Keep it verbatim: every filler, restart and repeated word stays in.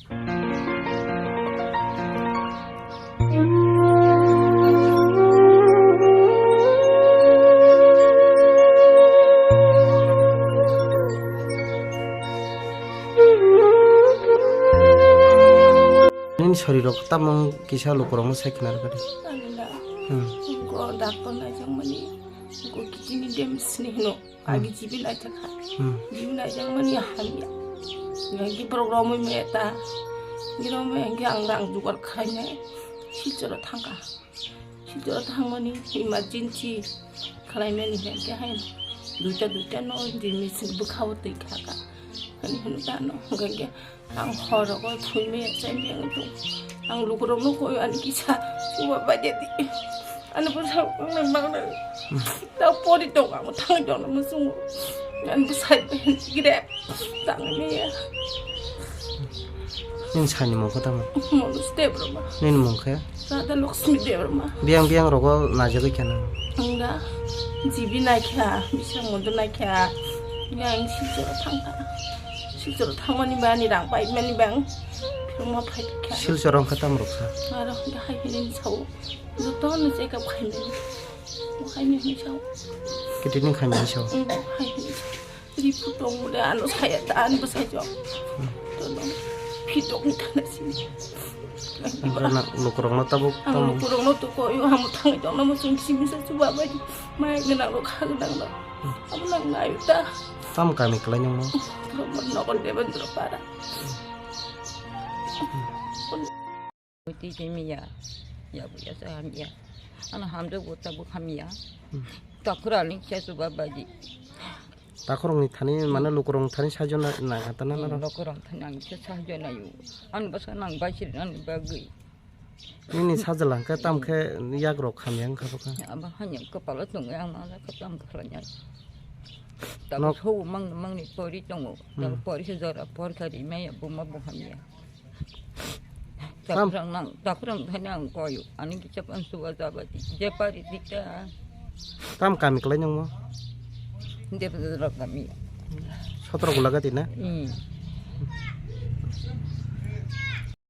Nini sorirok tamo kisa lukurokno sai khna rwkha de. Ani da. Hmm. Ko doctor naijakmani, ko kidney damage ni hino. Hmm. Agi jibi naithakha. Hmm. Jibi naijakmani hamya. Nagi borok romwi maya ta. Ngi romwi hwnkhe ang rang jugar khlainai. Silchoro thangkha. Silchoro thangmani emergency khlaimani hwnkhe hai duita duita no jini bwkhao twi khaka. Ani hwnwi tano hwnkhe ang horogo thwimaya chaimaya wng tong. Ang lukurokno koi ani kisa chuba baide di. Ani bwsa wngna mangna. Ta pori tong ang thang jona musungo. Ani bwsa gire tangmaya. Nini sani mung khe tamo? Mono Debbarma. Nini mung khe? Radha Lakshmi Debbarma. Biyang biyang rogo naijagwi kheno. Ang da jibi naikha, bising mondo naikha. Yang Silchoro thangkha. Silchoro thangmani ba ani rang paimani bang. Phirma phaikha. Silchoro wngkha tamo rwkha? Aro da hai hini sao. Jotono check up khaimani. Mo khaimani sao. Kidney khaimani sao? Hai hini sao. Ripu tong mule ano saya ta an bwsai jok. Tono phitok ni thana sini. Wngkha na lukurokno tabuk ang tamo. Lukurokno to ko yo hamu thang jok namo sung simi sa chuba bai. Mai gwnang ro kha gwnang ro. Abo nang nayu ta. Tam kami kwlai nang mo? Nokol Devendra para. Twi twi miya, ya buya sa hamya. Ano hamjak bo tabuk hamya. Hmm. Takhura ni kisa chuba baji. Takhurokni thani mane lukurokni thani sahajyo na, na, na, na, na. Lukurok thani ang kisa sahajyo nayo. Ano bwsa nang bai siri nani bagwi. Nini sajla hwnkhe tam khe yakrok hamya wngkha bwkha. Abo hanya kwpalo tongo ang ma khe tam khlaiya. Tabuk nok- sobo mang, mangni pori tongo. Hmm. Tabuk pori se jora por kha ri maya buma bo hamya. Tam- Takhurang nang, takhurang thani ang koyo. Ani kisa pan suwa jabati. Je pari dita. Tam kami kwlai nangmo? Debra kami. Sotro gulaga tina? Hmm.